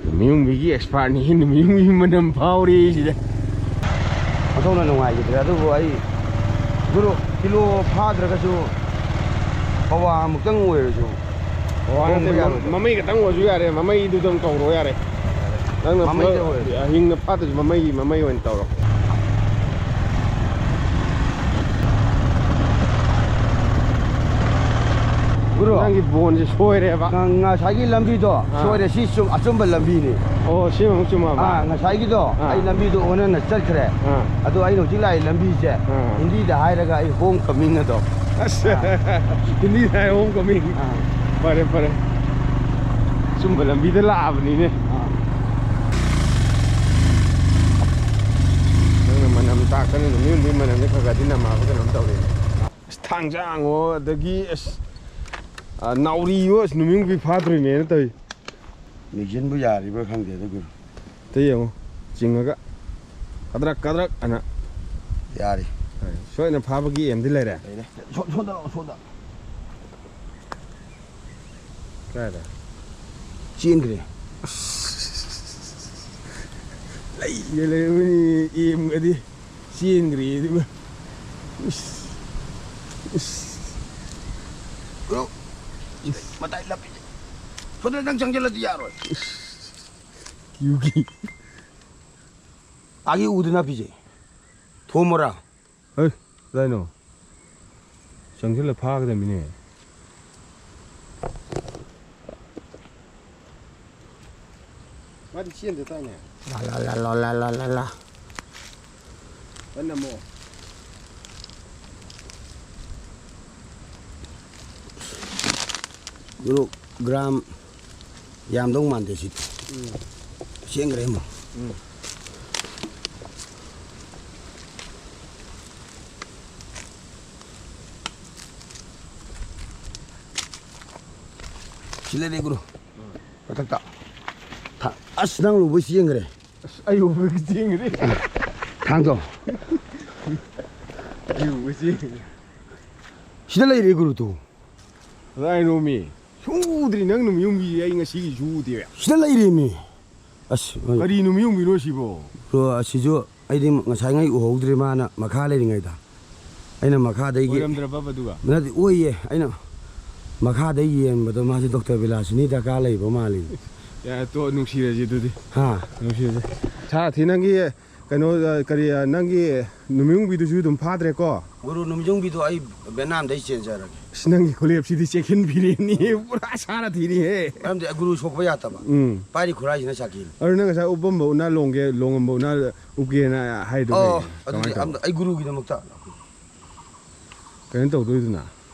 ꯅꯨꯃꯤꯠ ꯌꯨꯡꯕꯤꯒꯤ expert-ꯅꯤ, ꯅꯨꯃꯤꯠ ꯌꯨꯡꯕꯤ ꯃꯅꯝ ꯐꯥꯎꯔꯦ ꯁꯤꯗ꯫ ꯑꯣꯟꯊꯣꯛꯅ ꯅꯨꯡꯉꯥꯏꯈꯤꯗ꯭ꯔꯦ꯫ ꯑꯗꯨꯕꯨ ꯑꯩ, ꯒꯨꯔꯨ, ꯀꯤꯂꯣ ꯐꯥꯗ꯭ꯔꯒꯁꯨ ꯄꯋꯥ ꯃꯨꯛꯇꯪ ꯑꯣꯏꯔꯁꯨ ꯄꯋꯥ ꯅꯠꯇꯦ, ꯍꯣꯡꯕ ꯌꯥꯔꯣꯏꯗ꯭ꯔꯣ? ꯃꯃꯩ ꯈꯛꯇꯪ ꯑꯣꯏꯔꯁꯨ ꯌꯥꯔꯦ, ꯃꯃꯩꯗꯨꯗꯪ ꯇꯧꯔꯣ ꯌꯥꯔꯦ꯫ ꯅꯪꯅ ꯃꯃꯩꯗ ꯄꯨꯂꯞ ꯑꯣꯏꯔꯁꯨ꯫ ꯑꯍꯤꯡꯅ ꯐꯥꯗ꯭ꯔꯁꯨ ꯃꯃꯩ, ꯃꯃꯩ ꯑꯣꯏꯅ ꯇꯧꯔꯣ꯫ ꯒꯨꯔꯨ꯫ ꯅꯪꯒꯤ ꯕꯣꯟꯁꯦ ꯁꯣꯏꯔꯦꯕ꯫ ꯉ-, ꯉꯁꯥꯏꯒꯤ ꯂꯝꯕꯤꯗꯣ ꯑꯥ꯫ ꯁꯣꯏꯔꯦ, ꯁꯤ ꯆꯨꯝ-, ꯑꯆꯨꯝꯕ ꯂꯝꯕꯤꯅꯤ꯫ ꯑꯣ, ꯁꯤ ꯑꯃꯨꯛ ꯆꯨꯝꯃꯕ? ꯑꯥ, ꯉꯁꯥꯏꯒꯤꯗꯣ ꯑꯥ꯫ ꯑꯩ ꯂꯝꯕꯤꯗꯣ ꯑꯣꯟꯅꯅ ꯆꯠꯈ꯭ꯔꯦ꯫ ꯑꯥ꯫ ꯑꯗꯣ ꯑꯩꯅ ꯍꯧꯖꯤꯛ ꯂꯥꯛꯏ ꯂꯝꯕꯤꯁꯦ ꯑꯥ꯫ ꯍꯤꯟꯗꯤꯗ ꯍꯥꯏꯔꯒ ꯑꯩ home coming ꯑꯗꯣ꯫ ꯑꯁ, ꯑꯥ꯫ ꯍꯤꯟꯗꯤꯗ ꯍꯥꯏ home coming꯫ ꯑꯥ꯫ ꯐꯔꯦ, ꯐꯔꯦ꯫ ꯑꯆꯨꯝꯕ ꯂꯝꯕꯤꯗ ꯂꯥꯛꯑꯕꯅꯤꯅꯦ꯫ ꯑꯥ꯫ ꯅꯪꯅ ꯃꯅꯝ ꯇꯥꯛꯇꯅ ꯅꯨꯃꯤꯠ ꯍꯨꯝꯅꯤ ꯃꯅꯝꯗꯤ ꯈꯔ ꯈꯔꯗꯤ ꯅꯝꯃꯛꯑꯕ ꯀꯩꯅꯣꯝ ꯇꯧꯔꯦꯅꯦ꯫ ꯑꯁ, ꯊꯥꯡꯖꯥꯡꯉꯣ, ꯑꯗꯒꯤ ꯑꯁ, ꯑ, ꯅꯥꯎꯔꯤꯌꯣ, ꯑꯁ, ꯅꯨꯃꯤꯠ ꯍꯨꯝꯅꯤ ꯐꯥꯗ꯭ꯔꯤꯃꯦꯅ ꯇꯧꯔꯤ꯫ ꯃꯦꯛꯖꯤꯟꯕꯨ ꯌꯥꯔꯤꯕ꯭ꯔꯥ ꯈꯪꯗꯦ ꯑꯗꯨ ꯒꯨꯔꯨ꯫ ꯑꯝꯇ ꯌꯦꯡꯉꯣ, ꯆꯤꯡꯉꯒ ꯀꯗ꯭ꯔꯛ ꯀꯗ꯭ꯔꯛ ꯑꯅ꯫ ꯌꯥꯔꯤ꯫ ꯁꯣꯏꯗꯅ ꯐꯥꯕꯒꯤ aim-ꯗꯤ ꯂꯩꯔꯦ꯫ ꯂꯩꯔꯦ꯫ ꯁꯣ-, ꯁꯣꯝꯗ ꯂꯥꯛꯑꯣ, ꯁꯣꯝꯗ꯫ ꯀꯥꯏꯗ? ꯆꯦꯟꯈ꯭ꯔꯦ꯫ ꯑꯁ, ꯂꯩꯔꯦ, ꯂꯩꯔꯝꯃꯤꯅꯤ, aim-ꯒꯗꯤ꯫ ꯆꯦꯟꯈ꯭ꯔꯦ ꯑꯗꯨꯒ꯫ ꯏꯁ, ꯏꯁ꯫ ꯒꯨꯔꯨ, ꯃꯇꯥꯏ ꯂꯝꯕꯤꯁꯦ꯫ ꯁꯣꯝꯗ ꯅꯪ ꯆꯪꯁꯤꯜꯂꯗꯤ ꯌꯥꯔꯣꯏ꯫ ꯏꯁ, ꯀꯤꯌꯨ ꯀꯤ꯫ ꯑꯥꯒꯤ ꯎꯗꯨ ꯅꯥꯄꯤꯁꯦ꯫ ꯊꯣꯝꯃꯣꯔꯥ? ꯍꯩ, ꯀꯗꯥꯏꯅꯣ? ꯆꯪꯁꯤꯜꯂ ꯐꯥꯒꯗꯕꯅꯤꯅꯦ꯫ ꯃꯥꯗꯤ ꯆꯦꯟꯗ ꯇꯥꯏꯅꯦ꯫ ꯂꯥ, ꯂꯥ, ꯂꯥ, ꯂꯥ, ꯂꯥ, ꯂꯥ, ꯂꯥ, ꯂꯥ꯫ ꯀꯟꯅ ꯑꯃꯨꯛ꯫ ꯒ꯭ꯔꯨꯞ ꯒ꯭ꯔꯥꯝ ꯌꯥꯝꯗꯧ ꯃꯥꯟꯗꯦ ꯁꯤꯗꯤ꯫ ꯎꯝ꯫ ꯆꯦꯟꯈ꯭ꯔꯦ ꯑꯃꯨꯛ꯫ ꯎꯝ꯫ ꯁꯤ ꯂꯩꯔꯦ ꯒꯨꯔꯨ꯫ ꯃꯊꯛꯇ꯫ ꯊꯥ-, ꯑꯁ, ꯅꯪ ꯂꯨꯕꯩ ꯆꯦꯟꯈ꯭ꯔꯦ꯫ ꯑꯁ, ꯑꯩ ꯎꯕꯒꯤ ꯆꯦꯟꯈ꯭ꯔꯦ꯫ ꯊꯥꯡꯗꯣ꯫ ꯑꯩ ꯎꯕꯒꯤ ꯆꯦꯟꯈ꯭ꯔꯦ꯫ ꯁꯤꯗ ꯂꯩꯔꯦ ꯒꯨꯔꯨ ꯇꯨ꯫ ꯀꯗꯥꯏꯅꯣꯃꯤ? ꯁꯨꯗ꯭ꯔꯤ, ꯅꯪ ꯅꯨꯃꯤꯠ ꯌꯨꯝꯒꯤ ꯑꯩ ꯉꯁꯤꯒꯤ ꯁꯨꯗꯦ꯫ ꯁꯤꯗ ꯂꯩꯔꯦꯃꯤ꯫ ꯑꯁ, ꯀꯔꯤ ꯅꯨꯃꯤꯠ ꯌꯨꯝꯒꯤꯅꯣ ꯁꯤꯕꯣ? ꯕ꯭ꯔꯣ, ꯑꯁꯤꯁꯨ ꯑꯩꯗꯤ ꯉꯁꯥꯏꯉꯩ ꯎꯍꯧꯗ꯭ꯔꯦ, ꯃꯥꯅ ꯃꯈꯥ ꯂꯩꯔꯤꯉꯩꯗ꯫ ꯑꯩꯅ ꯃꯈꯥꯗꯒꯤ ꯑꯣꯏꯔꯝꯗ꯭ꯔꯕꯕ ꯑꯗꯨꯒ? ꯅꯠꯇꯦ, ꯑꯣꯏꯌꯦ꯫ ꯑꯩꯅ ꯃꯈꯥꯗ ꯌꯦꯡꯕꯗꯣ ꯃꯥꯁꯦ ꯗꯣꯛꯇꯔ ꯕꯤꯂꯥꯁꯤꯅꯤ ꯗꯔꯀꯥꯔ ꯂꯩꯕ ꯃꯥꯜꯂꯤ꯫ ꯌꯥꯔꯦ, ꯇꯣ, ꯅꯨꯡꯁꯤꯔꯁꯤ ꯑꯗꯨꯗꯤ꯫ ꯍꯥ? ꯅꯨꯡꯁꯤꯔꯁꯤ꯫ ꯁꯥ ꯊꯤ ꯅꯪꯒꯤ ꯀꯩꯅꯣ, ꯑ, ꯀꯔꯤ, ꯑ, ꯅꯪꯒꯤ ꯅꯨꯃꯤꯠ ꯌꯨꯡꯕꯤꯗꯨꯁꯨ ꯑꯗꯨꯝ ꯐꯥꯗ꯭ꯔꯦꯀꯣ? ꯒꯨꯔꯨ, ꯅꯨꯃꯤꯠ ꯌꯨꯡꯕꯤꯗꯣ ꯑꯩ ꯕꯦꯅꯥꯝꯗꯩ ꯆꯦꯟꯖꯔꯒꯦ꯫ ꯑꯁ, ꯅꯪꯒꯤ ꯈꯨꯂꯦꯞꯁꯤꯗꯤ ꯆꯦꯛꯁꯤꯟ ꯐꯤꯔꯦꯞꯅꯤꯍꯦ, ꯄꯨꯔꯥ ꯁꯥꯅ ꯊꯤꯔꯤꯍꯦ꯫ ꯃꯔꯝꯗꯤ ꯑꯩ ꯒꯨꯔꯨ ꯁꯣꯛꯄ ꯌꯥꯗꯕ꯫ ꯎꯝ꯫ ꯄꯥꯏꯔꯤ ꯈꯨꯔꯥꯏꯁꯤꯅ ꯁꯥꯀꯤꯅꯤ꯫ ꯑꯗꯨ ꯅꯪ ꯉꯁꯥꯏ ꯎꯞꯄꯝꯕ ꯎꯅꯥ ꯂꯣꯡꯒꯦ, ꯂꯣꯡꯉꯝꯕ ꯎꯅꯥ ꯎꯞꯀꯦꯅ ꯍꯥꯏꯗꯣ ꯑꯣ, ꯀꯩ? ꯑꯗꯨꯗꯤ ꯀꯃꯥꯏꯅ ꯇꯧꯕ? ꯑꯝ-, ꯑꯩ ꯒꯨꯔꯨꯒꯤꯗꯃꯛꯇ꯫ ꯀꯩꯅꯣ ꯇꯧꯗꯣꯏꯗꯨꯅ?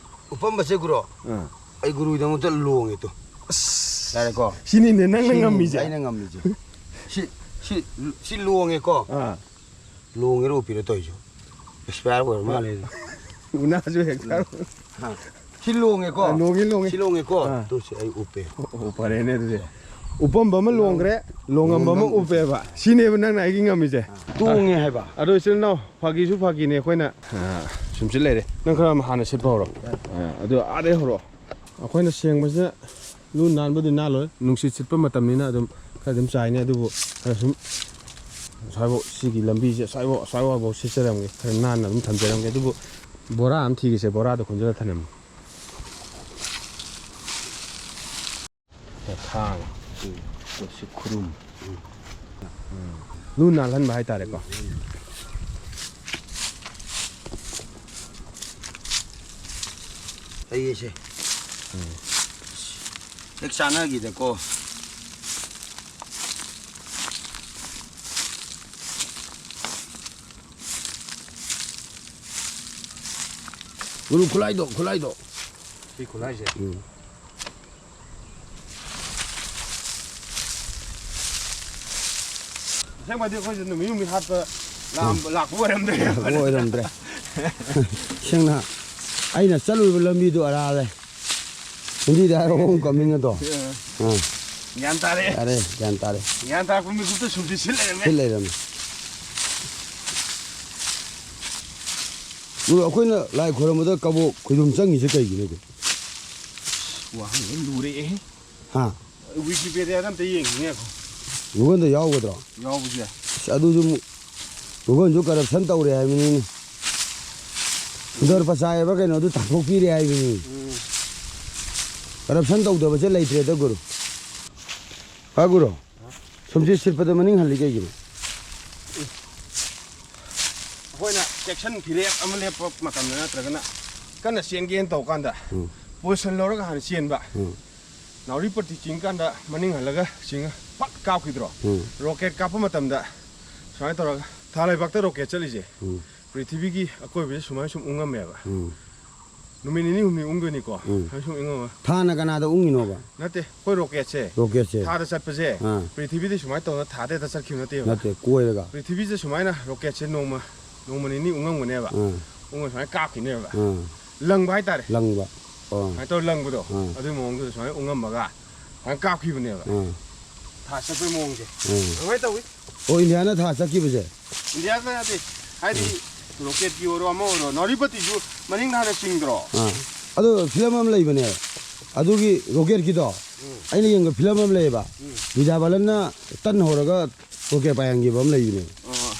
ꯎꯄꯝꯕꯁꯦ ꯒꯨꯔꯨ, ꯑꯥ꯫ ꯑꯩ ꯒꯨꯔꯨꯒꯤꯗꯃꯛꯇ ꯂꯣꯡꯉꯦ ꯇꯨ꯫ ꯑꯁ꯫ ꯌꯥꯔꯦꯀꯣ? ꯁꯤꯅꯤꯅꯦ ꯅꯪꯅ ꯁꯤꯅꯤ ꯉꯝꯃꯤꯁꯦ? ꯑꯩꯅ ꯉꯝꯃꯤꯁꯦ꯫ ꯁꯤ, ꯁꯤ, ꯁꯤ ꯂꯣꯡꯉꯦꯀꯣ? ꯑꯥ꯫ ꯂꯣꯡꯉꯦꯔ ꯎꯞꯄꯤꯔ ꯇꯧꯔꯤꯁꯨ? ꯑꯦꯛꯁꯄꯥꯌꯔ ꯑꯣꯏꯔ ꯃꯥꯜꯂꯦ꯫ ꯎꯅꯥꯁꯨ ꯍꯦꯛꯇ꯫ ꯍꯥ꯫ ꯁꯤ ꯂꯣꯡꯉꯦꯀꯣ? ꯑꯥ, ꯂꯣꯡꯉꯦ, ꯂꯣꯡꯉꯦ꯫ ꯁꯤ ꯂꯣꯡꯉꯦꯀꯣ? ꯑꯥ꯫ ꯇꯨ ꯁꯤ ꯑꯩ ꯎꯞꯄꯦ꯫ ꯑꯣ, ꯐꯔꯦꯅꯦ ꯑꯗꯨꯗꯤ꯫ ꯎꯄꯝꯕ ꯑꯃ ꯂꯣꯡꯈ꯭ꯔꯦ, ꯂꯣꯡꯉꯝꯕ ꯑꯃ ꯎꯞꯄꯦꯕ꯫ ꯁꯤꯅꯦꯕ ꯅꯪꯅ ꯑꯩꯒꯤ ꯉꯝꯃꯤꯁꯦ꯫ ꯇꯣꯡꯉꯦ ꯍꯥꯏꯕ꯫ ꯑꯗꯣ ꯏꯆꯤꯜ ꯏꯅꯥꯎ, ꯐꯥꯒꯤꯁꯨ ꯐꯥꯒꯤꯅꯦ ꯑꯩꯈꯣꯏꯅ, ꯑꯥ, ꯁꯨꯝ ꯁꯤꯠ ꯂꯩꯔꯦ꯫ ꯅꯪ ꯈꯔ ꯑꯃ ꯍꯥꯟꯅ ꯁꯤꯠꯄ ꯍꯧꯔꯣ꯫ ꯑꯥ, ꯑꯗꯨ ꯑꯥꯗꯩ ꯍꯧꯔꯛꯑꯣ꯫ ꯑꯩꯈꯣꯏꯅ ꯁꯦꯡꯕꯁꯤꯅ ꯂꯨ ꯅꯥꯟꯕꯗꯤ ꯅꯥꯜꯂꯣꯏ, ꯅꯨꯡꯁꯤꯠ ꯁꯤꯠꯄ ꯃꯇꯝꯅꯤꯅ ꯑꯗꯨꯝ ꯈꯔ ꯑꯗꯨꯝ ꯆꯥꯏꯅꯤ꯫ ꯑꯗꯨꯕꯨ ꯈꯔ ꯁꯨꯝ ꯁ꯭ꯋꯥꯏꯐꯥꯎ, ꯁꯤꯒꯤ ꯂꯝꯕꯤꯁꯦ ꯁ꯭ꯋꯥꯏꯐꯥꯎ, ꯁ꯭ꯋꯥꯏꯐꯥꯎꯕ ꯁꯤꯠꯆꯔꯝꯒꯦ, ꯈꯔ ꯅꯥꯟꯅ ꯑꯗꯨꯝ ꯊꯝꯖꯔꯝꯒꯦ꯫ ꯑꯗꯨꯕꯨ ꯕꯣꯔꯥ ꯑꯃ ꯊꯤꯒꯦꯁꯦ, ꯕꯣꯔꯥꯗꯣ ꯈꯣꯟꯖꯤꯜꯂ ꯊꯅꯝꯃꯤ꯫ ꯊꯥꯡ꯫ ꯎꯝ꯫ ꯁꯤ ꯈꯨꯔꯨꯝ꯫ ꯎꯝ꯫ ꯂꯨ ꯅꯥꯜꯍꯟꯕ ꯍꯥꯏꯇꯥꯔꯦꯀꯣ꯫ ꯐꯩꯌꯦꯁꯦ꯫ ꯎꯝ꯫ ꯍꯦꯛ ꯆꯥꯟꯅꯈꯤꯗꯀꯣ꯫ ꯒꯨꯔꯨ, ꯈꯨꯠꯂꯥꯏꯗꯣ, ꯈꯨꯠꯂꯥꯏꯗꯣ꯫ ꯁꯤ ꯈꯨꯠꯂꯥꯏꯁꯦ꯫ ꯎꯝ꯫ ꯑꯁꯦꯡꯕꯗꯤ ꯑꯩꯈꯣꯏꯁꯨ ꯅꯨꯃꯤꯠ ꯍꯨꯝꯅꯤ ꯍꯥꯠꯄ ꯂꯥꯛꯑꯝꯕ-, ꯎꯝ꯫ ꯂꯥꯛꯄ ꯑꯣꯏꯔꯝꯗ꯭ꯔꯦ꯫ ꯂꯥꯛꯄ ꯑꯣꯏꯔꯝꯗ꯭ꯔꯦ꯫ ꯁꯦꯡꯅ, ꯑꯩꯅ ꯆꯠꯂꯨꯕ ꯂꯝꯕꯤꯗꯣ ꯑꯔꯥꯜꯂꯦ꯫ ꯍꯤꯟꯗꯤꯗ ꯍꯥꯏꯔꯣ, ꯍꯣꯝ ꯀꯃꯤꯡ ꯑꯗꯣ꯫ ꯑꯥ꯫ ꯑꯥ꯫ ꯒ꯭ꯌꯥꯟ ꯇꯥꯔꯦ꯫ ꯌꯥꯔꯦ, ꯒ꯭ꯌꯥꯟ ꯇꯥꯔꯦ꯫ ꯒ꯭ꯌꯥꯟ ꯇꯥꯔꯛꯄ ꯃꯤꯀꯨꯞꯇ ꯁꯨꯝꯁꯤ ꯁꯤꯜ ꯂꯩꯔꯝꯃꯦ꯫ ꯁꯤꯜ ꯂꯩꯔꯝꯃꯦ꯫ ꯒꯨꯔꯨ, ꯑꯩꯈꯣꯏꯅ ꯂꯥꯏ ꯈꯣꯏꯔꯝꯕꯗ ꯀꯕꯣꯛ ꯈꯣꯏꯖꯨꯝ ꯆꯪꯉꯤꯁꯦ ꯀꯩꯒꯤꯅꯣ? ꯋꯥꯍꯪ ꯑꯃ ꯂꯨꯔꯛꯑꯦꯍꯦ꯫ ꯍꯥ? ꯋꯤꯀꯤꯄꯦꯗꯤꯌꯥꯗ ꯑꯝꯇ ꯌꯦꯡꯈꯤꯅꯦ ꯑꯩꯈꯣꯏ꯫ ꯒꯨꯒꯜꯗ ꯌꯥꯎꯒꯗ꯭ꯔꯣ? ꯌꯥꯎꯕꯁꯨ ꯌꯥꯏ꯫ ꯑꯁ, ꯑꯗꯨꯁꯨ ꯑꯃꯨꯛ ꯒꯨꯒꯜꯁꯨ ꯀꯔꯞꯁꯟ ꯇꯧꯔꯦ ꯍꯥꯏꯕꯅꯤꯅꯦ꯫ ꯁꯨꯟꯗꯔ ꯄꯆꯥꯏ ꯍꯥꯏꯕ꯭ꯔꯥ ꯀꯩꯅꯣ, ꯑꯗꯨ ꯇꯥꯟꯊꯣꯛꯄꯤꯔꯦ ꯍꯥꯏꯕꯅꯤ꯫ ꯎꯝ꯫ ꯀꯔꯞꯁꯟ ꯇꯧꯗꯕꯁꯦ ꯂꯩꯇ꯭ꯔꯦꯗ, ꯒꯨꯔꯨ꯫ ꯍꯥ, ꯒꯨꯔꯨ? ꯁꯨꯝꯁꯤꯠ ꯁꯤꯠꯄꯗ ꯃꯅꯤꯡ ꯍꯜꯂꯤ ꯀꯩꯒꯤꯅꯣ? ꯑꯩꯈꯣꯏꯅ ꯆꯦꯛꯁꯟ ꯐꯤꯔꯦꯞ ꯑꯃ ꯂꯦꯞꯄ ꯃꯇꯝꯗ ꯅꯠꯇ꯭ꯔꯒꯅ ꯀꯟꯅ ꯆꯦꯟꯒꯦꯅ ꯇꯧ ꯀꯥꯟꯗ ꯎꯝ꯫ ꯄꯣꯖꯤꯁꯟ ꯂꯧꯔꯒ ꯍꯥꯟꯅ ꯆꯦꯟꯕ꯫ ꯎꯝ꯫ ꯅꯥꯎꯔꯤꯄꯇꯤ ꯆꯤꯡ ꯀꯥꯟꯗ ꯃꯅꯤꯡ ꯍꯜꯂꯒ ꯆꯤꯡꯉ ꯄꯛ ꯀꯥꯞꯈꯤꯗ꯭ꯔꯣ? ꯎꯝ꯫ ꯔꯣꯀꯦꯠ ꯀꯥꯞꯄ ꯃꯇꯝꯗ ꯁꯨꯃꯥꯏꯅ ꯇꯧꯔꯒ ꯊꯥ ꯂꯩꯕꯥꯛꯇ ꯔꯣꯀꯦꯠ ꯆꯠꯂꯤꯁꯦ ꯎꯝ꯫ ꯄ꯭ꯔꯤꯊꯤꯕꯤꯒꯤ ꯑꯀꯣꯏꯕꯁꯦ ꯁꯨꯃꯥꯏꯅ ꯁꯨꯝ ꯎꯪꯉꯝꯃꯦꯕ꯫ ꯎꯝ꯫ ꯅꯨꯃꯤꯠ ꯅꯤꯅꯤ ꯍꯨꯝꯅꯤ ꯎꯪꯗꯣꯏꯅꯤꯀꯣ꯫ ꯎꯝ꯫ ꯁꯨꯃꯥꯏꯅ ꯁꯨꯝ ꯎꯪꯉꯝꯃ ꯊꯥꯅ ꯀꯅꯥꯗ ꯎꯪꯉꯤꯅꯣꯕ? ꯅꯠꯇꯦ, ꯑꯩꯈꯣꯏ ꯔꯣꯀꯦꯠꯁꯦ ꯔꯣꯀꯦꯠꯁꯦ꯫ ꯊꯥꯗ ꯆꯠꯄꯁꯦ ꯑꯥ꯫ ꯄ꯭ꯔꯤꯊꯤꯕꯤꯗ ꯁꯨꯃꯥꯏꯅ ꯇꯧꯅ ꯊꯥꯗ ꯍꯦꯛꯇ ꯆꯠꯈꯤꯕ ꯅꯠꯇꯦꯕ꯫ ꯅꯠꯇꯦ, ꯀꯣꯏꯔꯒ꯫ ꯄ꯭ꯔꯤꯊꯤꯕꯤꯁꯦ ꯁꯨꯃꯥꯏꯅ ꯔꯣꯀꯦꯠꯁꯦ ꯅꯣꯡꯃ, ꯅꯣꯡꯃ ꯅꯤꯅꯤ ꯎꯪꯉꯝꯒꯅꯦꯕ꯫ ꯑꯥ꯫ ꯎꯪꯉ ꯁꯨꯃꯥꯏꯅ ꯀꯥꯞꯈꯤꯅꯦꯕ꯫ ꯑꯥ꯫ ꯂꯪꯕ ꯍꯥꯏꯇꯥꯔꯦ꯫ ꯂꯪꯕ꯫ ꯑꯥ꯫ ꯁꯨꯃꯥꯏꯅ ꯇꯧꯔ ꯂꯪꯕꯗꯣ, ꯑꯥ꯫ ꯑꯗꯨꯒꯤ ꯃꯑꯣꯡꯗꯨꯗ ꯁꯨꯃꯥꯏꯅ ꯎꯪꯉꯝꯃꯒ ꯁꯨꯃꯥꯏꯅ ꯀꯥꯞꯈꯤꯕꯅꯦꯕ꯫ ꯑꯥ꯫ ꯊꯥ ꯆꯠꯄꯒꯤ ꯃꯑꯣꯡꯁꯦ꯫ ꯑꯥ꯫ ꯑꯗꯨꯃꯥꯏꯅ ꯇꯧꯋꯤ꯫ ꯑꯣ, ꯏꯟꯗꯤꯌꯥꯅ ꯊꯥ ꯆꯠꯈꯤꯕꯁꯦ? ꯏꯟꯗꯤꯌꯥꯗ ꯅꯠꯇꯦ꯫ ꯍꯥꯏꯗꯤ, ꯎꯝ꯫ ꯔꯣꯀꯦꯠꯀꯤ ꯑꯣꯏꯔꯣ, ꯑꯃ ꯑꯣꯏꯔꯣ, ꯅꯥꯎꯔꯤꯄꯇꯤꯁꯨ ꯃꯅꯤꯡ ꯍꯥꯟꯅ ꯆꯤꯡꯗ꯭ꯔꯣ? ꯑꯥ꯫ ꯑꯗꯣ ꯐꯤꯂꯝ ꯑꯃ ꯂꯩꯕꯅꯦ, ꯑꯗꯨꯒꯤ ꯔꯣꯀꯦꯠꯀꯤꯗꯣ꯫ ꯎꯝ꯫ ꯑꯩꯅ ꯌꯦꯡꯕ ꯐꯤꯂꯝ ꯑꯃ ꯂꯩꯌꯦꯕ꯫ ꯎꯝ꯫ ꯕꯤꯗ꯭ꯌꯥ ꯕꯥꯂꯟꯅ ꯇꯟ ꯍꯧꯔꯒ ꯔꯣꯀꯦꯠ ꯄꯥꯏꯍꯟꯈꯤꯕ ꯑꯃ ꯂꯩꯕꯅꯦ꯫ ꯑꯣ,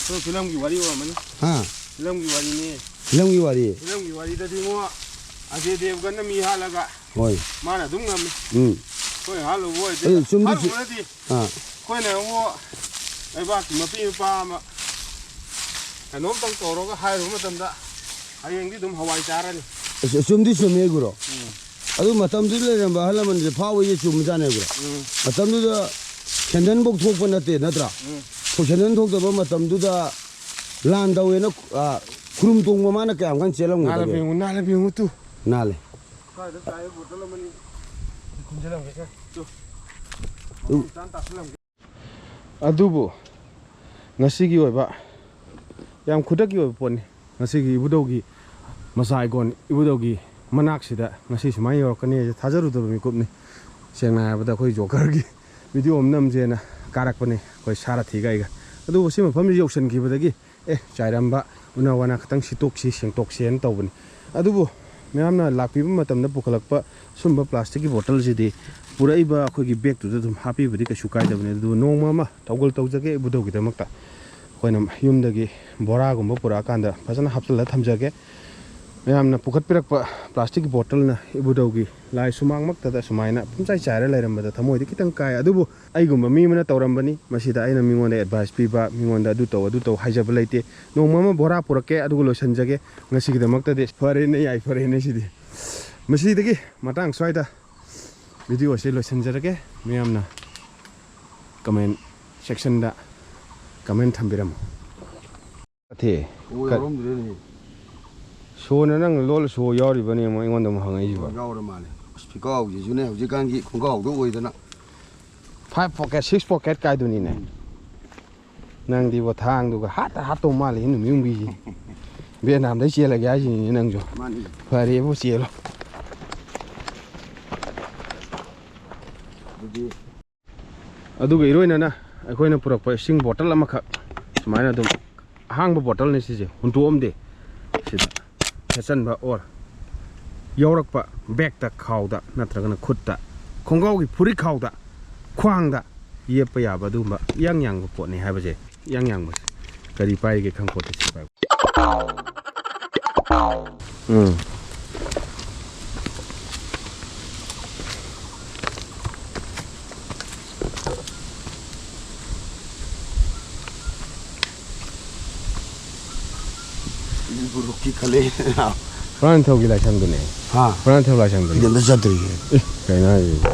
ꯑꯗꯨ ꯐꯤꯂꯝꯒꯤ ꯋꯥꯔꯤ ꯑꯣꯏꯔꯝꯃꯅꯤ꯫ ꯍꯥ? ꯐꯤꯂꯝꯒꯤ ꯋꯥꯔꯤꯅꯦ꯫ ꯐꯤꯂꯝꯒꯤ ꯋꯥꯔꯤ꯫ ꯐꯤꯂꯝꯒꯤ ꯋꯥꯔꯤꯗꯗꯤ ꯏꯉꯣ, ꯑꯖꯦ ꯗꯦꯕꯒꯟꯅ ꯃꯤ ꯍꯥꯠꯂꯒ ꯍꯣꯏ꯫ ꯃꯥꯅ ꯑꯗꯨꯝ ꯉꯝꯃꯤ꯫ ꯎꯝ꯫ ꯑꯩꯈꯣꯏ ꯍꯥꯠꯂꯨꯕ ꯑꯣꯏꯗꯤ ꯑꯗꯨ ꯆꯨꯝꯗꯤ ꯆꯨꯝ-, ꯍꯥꯠꯂꯨꯕ ꯅꯠꯇꯦ꯫ ꯑꯥ꯫ ꯑꯩꯈꯣꯏꯅ ꯑꯃꯨꯛ ꯂꯩꯕꯥꯛꯀꯤ ꯃꯄꯤ ꯃꯄꯥ ꯑꯃ ꯀꯩꯅꯣꯝꯇꯪ ꯇꯧꯔꯒ ꯍꯥꯏꯔꯨꯕ ꯃꯇꯝꯗ ꯍꯌꯦꯡꯗꯤ ꯑꯗꯨꯝ ꯍꯋꯥꯏ ꯆꯥꯔꯅꯤ꯫ ꯑꯁ, ꯆꯨꯝꯗꯤ ꯆꯨꯝꯃꯦ, ꯒꯨꯔꯨ꯫ ꯎꯝ꯫ ꯑꯗꯨ ꯃꯇꯝꯗꯨꯗ ꯂꯩꯔꯝꯕ ꯑꯍꯜ ꯂꯃꯟꯁꯦ ꯐꯥꯎꯕꯁꯦ ꯆꯨꯝꯕꯖꯥꯠꯅꯦ, ꯒꯨꯔꯨ꯫ ꯎꯝ꯫ ꯃꯇꯝꯗꯨꯗ ꯁꯦꯟꯗꯟꯐꯧ ꯊꯣꯛꯄ ꯅꯠꯇꯦ, ꯅꯠꯇ꯭ꯔꯥ? ꯎꯝ꯫ ꯁꯦꯟꯗꯟ ꯊꯣꯛꯇꯕ ꯃꯇꯝꯗꯨꯗ ꯂꯥꯟ ꯇꯧꯋꯦꯅ, ꯑ, ꯈꯨꯔꯨꯝ ꯇꯣꯡꯕ ꯃꯥꯅ ꯀꯌꯥꯝ ꯀꯟ ꯆꯦꯜꯂꯝꯒꯗꯒꯦ? ꯅꯥꯜꯂ ꯄꯦꯡꯉꯨ, ꯅꯥꯜꯂ ꯄꯦꯡꯉꯨ ꯇꯨ꯫ ꯅꯥꯜꯂꯦ꯫ ꯁ꯭ꯋꯥꯏꯗ ꯆꯥꯏꯕ ꯕꯣꯇꯜ ꯑꯃꯅꯤ ꯈꯨꯟꯖꯤꯜꯂꯝꯒꯦ꯫ ꯇꯨ꯫ ꯎꯝ꯫ ꯆꯥꯟ ꯇꯥꯁꯤꯜꯂꯝꯒꯦ꯫ ꯑꯗꯨꯕꯨ ꯉꯁꯤꯒꯤ ꯑꯣꯏꯕ ꯌꯥꯝ ꯈꯨꯗꯛꯀꯤ ꯑꯣꯏꯕ ꯄꯣꯠꯅꯤ꯫ ꯉꯁꯤꯒꯤ ꯏꯕꯨꯙꯧꯒꯤ ꯃꯆꯥ ꯏꯀꯣꯟ ꯏꯕꯨꯙꯧꯒꯤ ꯃꯅꯥꯛꯁꯤꯗ ꯉꯁꯤ ꯁꯨꯃꯥꯏꯅ ꯌꯧꯔꯛꯀꯅꯤ ꯍꯥꯏꯁꯦ ꯊꯥꯖꯔꯨꯗꯕ ꯃꯤꯀꯨꯞꯅꯤ꯫ ꯁꯦꯡꯅ ꯍꯥꯏꯔꯕꯗ ꯑꯩꯈꯣꯏ ꯖꯣꯀꯔꯒꯤ ꯚꯤꯗꯤꯑꯣ ꯑꯃ ꯅꯝꯁꯦꯅ ꯀꯥꯔꯛꯄꯅꯦ ꯑꯩꯈꯣꯏ ꯁꯥꯔꯊꯤꯒ ꯑꯩꯒ꯫ ꯑꯗꯨꯕꯨ ꯁꯤ ꯃꯐꯝꯁꯤ ꯌꯧꯁꯟꯈꯤꯕꯗꯒꯤ ꯑꯦ, ꯆꯥꯏꯔꯝꯕ ꯎꯅꯥ ꯋꯥꯅꯥ ꯈꯛꯇꯪ ꯁꯤꯠꯇꯣꯛꯁꯤ, ꯁꯦꯡꯇꯣꯛꯁꯦꯅ ꯇꯧꯕꯅꯤ꯫ ꯑꯗꯨꯕꯨ ꯃꯌꯥꯝꯅ ꯂꯥꯛꯄꯤꯕ ꯃꯇꯝꯗ ꯄꯨꯈꯠꯂꯛꯄ ꯁꯨꯝꯕ ꯄ꯭ꯂꯥꯁꯇꯤꯛꯀꯤ ꯕꯣꯇꯜꯁꯤꯗꯤ ꯄꯨꯔꯛꯏꯕ ꯑꯩꯈꯣꯏꯒꯤ ꯕꯦꯒꯇꯨꯗ ꯑꯗꯨꯝ ꯍꯥꯞꯄꯤꯕꯗꯤ ꯀꯩꯁꯨ ꯀꯥꯏꯗꯕꯅꯤ꯫ ꯑꯗꯨꯕꯨ ꯅꯣꯡꯃ ꯑꯃ ꯊꯧꯒꯜ ꯇꯧꯖꯒꯦ ꯏꯕꯨꯙꯧꯒꯤꯗꯃꯛꯇ꯫ ꯑꯩꯈꯣꯏꯅ ꯌꯨꯝꯗꯒꯤ ꯕꯣꯔꯥꯒꯨꯝꯕ ꯄꯨꯔꯛꯑꯀꯥꯟꯗ ꯐꯖꯅ ꯍꯥꯞꯆꯤꯜꯂ ꯊꯝꯖꯒꯦ꯫ ꯃꯌꯥꯝꯅ ꯄꯨꯈꯠꯄꯤꯔꯛꯄ ꯄ꯭ꯂꯥꯁꯇꯤꯛꯀꯤ ꯕꯣꯇꯜꯅ ꯏꯕꯨꯙꯧꯒꯤ ꯂꯥꯏ ꯁꯨꯃꯥꯡꯃꯛꯇꯗ ꯁꯨꯃꯥꯏꯅ ꯄꯨꯝꯆꯥꯏ ꯆꯥꯏꯔ ꯂꯩꯔꯝꯕꯗ ꯊꯃꯣꯏꯗꯤ ꯈꯤꯇꯪ ꯀꯥꯏ꯫ ꯑꯗꯨꯕꯨ ꯑꯩꯒꯨꯝꯕ ꯃꯤ ꯑꯃꯅ ꯇꯧꯔꯝꯕꯅꯤ꯫ ꯃꯁꯤꯗ ꯑꯩꯅ ꯃꯤꯉꯣꯟꯗ ꯑꯦꯗꯚꯥꯏꯁ ꯄꯤꯕ, ꯃꯤꯉꯣꯟꯗ ꯑꯗꯨ ꯇꯧ, ꯑꯗꯨ ꯇꯧ ꯍꯥꯏꯖꯕ ꯂꯩꯇꯦ꯫ ꯅꯣꯡꯃ ꯑꯃ ꯕꯣꯔꯥ ꯄꯨꯔꯛꯀꯦ, ꯑꯗꯨꯒ ꯂꯣꯏꯁꯤꯟꯖꯒꯦ꯫ ꯉꯁꯤꯒꯤꯗꯃꯛꯇꯗꯤ ꯐꯔꯦꯅꯦ, ꯌꯥꯏ, ꯐꯔꯦꯅꯦ ꯁꯤꯗꯤ꯫ ꯃꯁꯤꯗꯒꯤ ꯃꯇꯥꯡ ꯁ꯭ꯋꯥꯏꯗ ꯚꯤꯗꯤꯑꯣꯁꯦ ꯂꯣꯏꯁꯤꯟꯖꯔꯒꯦ꯫ ꯃꯌꯥꯝꯅ ꯀꯃꯦꯟ ꯁꯦꯛꯁꯟꯗ ꯀꯃꯦꯟ ꯊꯝꯕꯤꯔꯝꯃꯨ꯫ ꯑꯊꯦ꯫ ꯁꯣ ꯀ- ꯌꯥꯎꯔꯝꯗ꯭ꯔꯦꯅꯦ꯫ ꯁꯣꯅ ꯅꯪ ꯂꯣꯜ ꯁꯣ ꯌꯥꯎꯔꯤꯕꯅꯦ ꯑꯃꯨꯛ ꯑꯩꯉꯣꯟꯗ ꯑꯃꯨꯛ ꯍꯪꯉꯛꯏꯁꯤꯕꯣ? ꯌꯥꯎꯔ ꯃꯥꯜꯂꯦ꯫ ꯑꯁ, ꯐꯤꯈꯥꯎꯁꯤꯁꯨꯅꯦ ꯍꯧꯖꯤꯛꯀꯥꯟꯒꯤ ꯈꯣꯡꯒꯥꯎꯗ ꯑꯣꯏꯗꯅ꯫ Five pocket, six pocket ꯀꯥꯏꯗꯨꯅꯤꯅꯦ꯫ ꯎꯝ꯫ ꯅꯪꯗꯤꯕꯣ ꯊꯥꯡꯗꯨꯒ ꯍꯥꯠꯇ ꯍꯥꯠꯇꯧ ꯃꯥꯜꯂꯦ ꯅꯨꯃꯤꯠ ꯌꯨꯝꯕꯤꯁꯤ꯫ ꯚꯦꯠꯅꯥꯝꯗꯩ ꯆꯦꯜꯂꯒꯦ ꯍꯥꯏꯁꯤꯅꯤꯅꯦ ꯅꯪꯁꯨ꯫ ꯃꯥꯅꯤ꯫ ꯐꯔꯦꯕꯨ ꯆꯦꯜꯂꯣ꯫ ꯑꯗꯨꯗꯤ ꯑꯗꯨꯒ ꯏꯔꯣꯏꯅꯅ ꯑꯩꯈꯣꯏꯅ ꯄꯨꯔꯛꯄ ꯏꯁꯤꯡ ꯕꯣꯇꯜ ꯑꯃꯈꯛ ꯁꯨꯃꯥꯏꯅ ꯑꯗꯨꯝ, ꯑꯍꯥꯡꯕ ꯕꯣꯇꯜꯅꯤ ꯁꯤꯁꯦ, ꯍꯨꯟꯇꯣꯛꯑꯝꯗꯦ꯫ ꯁꯤꯗ ꯊꯦꯠꯆꯟꯕ ꯑꯣꯔ ꯌꯥꯎꯔꯛꯄ ꯕꯦꯛꯇ, ꯈꯥꯎꯗ ꯅꯠꯇ꯭ꯔꯒꯅ ꯈꯨꯠꯇ, ꯈꯣꯡꯒ꯭ꯔꯥꯎꯒꯤ ꯐꯨꯔꯤꯠ ꯈꯥꯎꯗ, ꯈ꯭ꯋꯥꯡꯗ ꯌꯦꯞꯄ ꯌꯥꯕ ꯑꯗꯨꯒꯨꯝꯕ ꯏꯌꯥꯡ ꯌꯥꯡꯕ ꯄꯣꯠꯅꯤ ꯍꯥꯏꯕꯁꯦ꯫ ꯏꯌꯥꯡ ꯌꯥꯡꯕꯁꯦ ꯀꯔꯤ ꯄꯥꯏꯔꯤꯒꯦ ꯈꯪꯄꯣꯠꯇꯦ ꯁꯤ ꯄꯥꯏꯕ꯫ ꯎꯝ꯫ ꯕꯨꯔꯨꯛꯀꯤ ꯈꯜꯂꯦ꯫ ꯍꯨꯔꯥꯟꯊꯧꯒꯤ ꯂꯥꯏꯁꯪꯗꯨꯅꯦ꯫ ꯍꯥ? ꯍꯨꯔꯥꯟꯊꯧ ꯂꯥꯏꯁꯪꯗꯨꯅꯦ꯫ ꯑꯩꯗꯤ ꯑꯝꯇ ꯆꯠꯇ꯭ꯔꯤꯌꯦ꯫ ꯑꯦ, ꯀꯩꯅꯣ ꯍꯥꯏꯁꯤꯕꯣ?